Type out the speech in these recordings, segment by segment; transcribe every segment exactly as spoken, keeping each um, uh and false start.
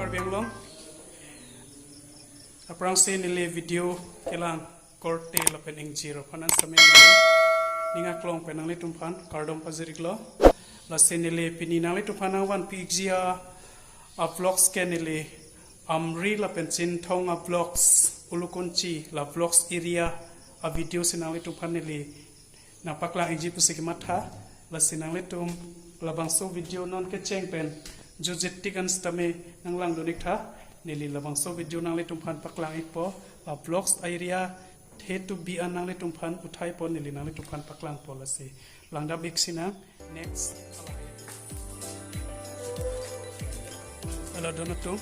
Karbi Anglong. Aphrangsi neli video kelang korte lapen ingjir aphan an sitame neli ning aklong pen nanglitumphan kardom pajir-iklo. Lasi neli pini nanglitumphan nangvanpi-ikji a, a vlogs ke neli Amri lapen Chinthong a vlogs, Ulukunchi la vlogs area a video si nanglitumphan neli nangpaklang-ikji pusi kematha. Lasi nanglitum labangso video non kecheng pen jutjit tik an sitame nanglangdun-iktha. Neli labangso video nanglitumphan paklang-ikpo, la vlogs area the to bi an nanglitumphan uthaipo, neli nanglitumphan paklangpo. Lasi langdam-ik sinang. Next. Hala don atum,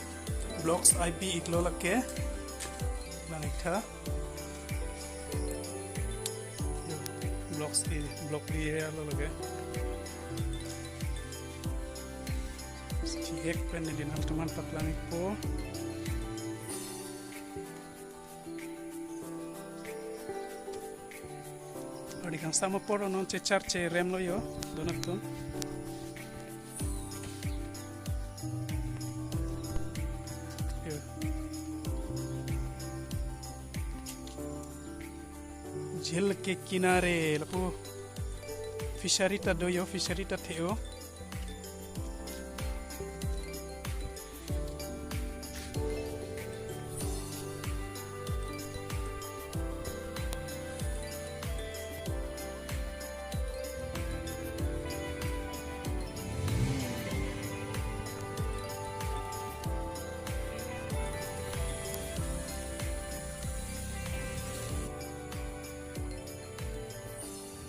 vlogs I P iklo lake. Lang-iktha. Vlogs i, vlog area lo lake. Chihek pen neli nangtumphan paklang-ikpo. Ari kangsam apor non chechar cheremlo yo, don atum. Yo. Jhil ke kinare lapu fishery ta do yo, fishery ta the-o.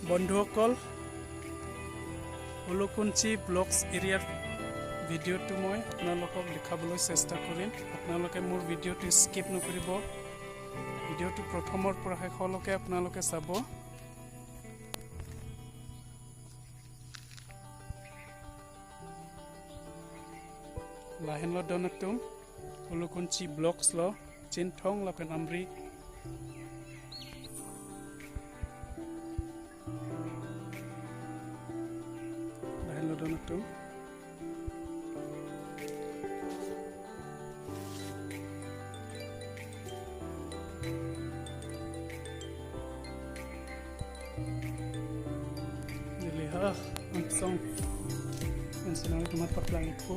বন্ধুসকল, Ulukunchi vlogs area ৰ video টো মই আপোনালোকক দেখাবলৈ চেষ্টা কৰিম। আপোনালোকে মোৰ video টো skip নকৰিব। Video টো প্ৰথমৰ পৰা শেষলৈকে আপোনালোকে চাব। Lahenlo don atum, Ulukunchi vlogs lo, Chinthong lapen Amri. Lahenlo don atum. Neli ha angsong pensi nanglitumphan paklang-ikpo.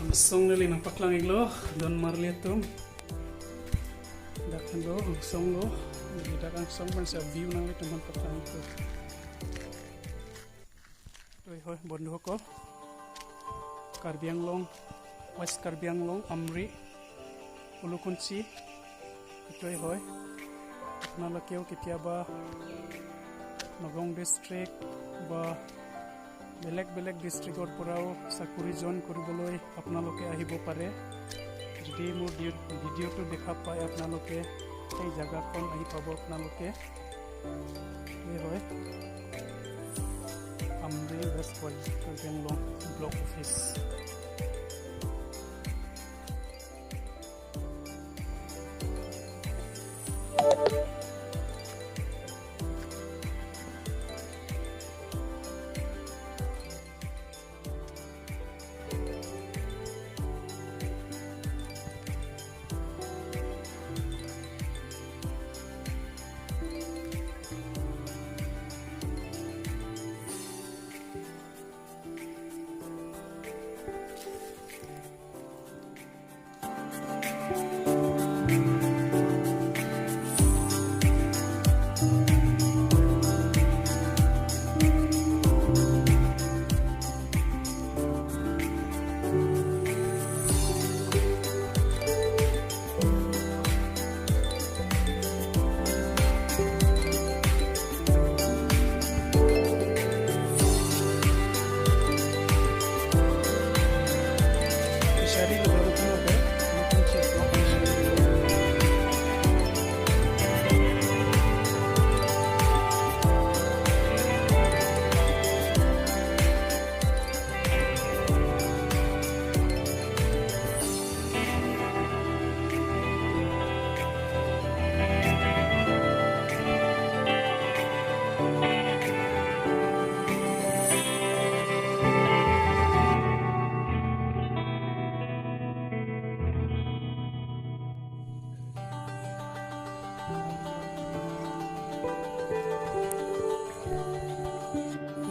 Angsong neli nangpaklang-iklo, don marli atum. Dak henlo angsong lo, neli dak angsong pensi view nanglitumphan paklang-ikpo. এইটোৱেই হয় বন্ধুসকল, কাৰ্বি আংলং, ৱেষ্ট কাৰ্বি আংলং, আমৰি, উলুকুঞ্চি। এইটোৱেই হয়। আপোনালোকেও কেতিয়াবা নগাঁও ডিষ্ট্ৰিক্ট বা বেলেগ বেলেগ ডিষ্ট্ৰিক্টৰ পৰাও চাকৰি জইন কৰিবলৈ আপোনালোকে আহিব পাৰে। যদি মোৰ ভি-, ভিডিঅ'টো দেখা পায় আপোনালোকে, সেই জেগাখন আহি পাব আপোনালোকে। এই হয় Amri west Karbi Anglong block office.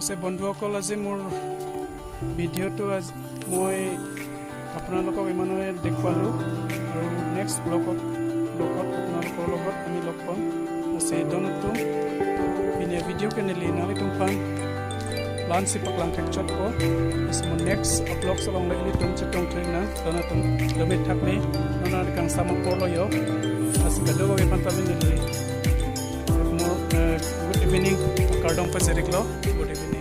Ase bondhu okol, aji mur video tu aji moi apnalokok imane dekhualo, aru next vlog ot, vlog ot apnalokor logot ami log pon. Ase don atum, pini video ke neli nanglitum aphan la-ansi paklang thekchotpo. Ase mo next vlog along le ilitum chetong thek nang, don atum, dome thak ne, non ari kangsam apor lo jo. Ase kadokave aphan ta neli mo, eh, good evening, kardom pajir-iklo, good evening.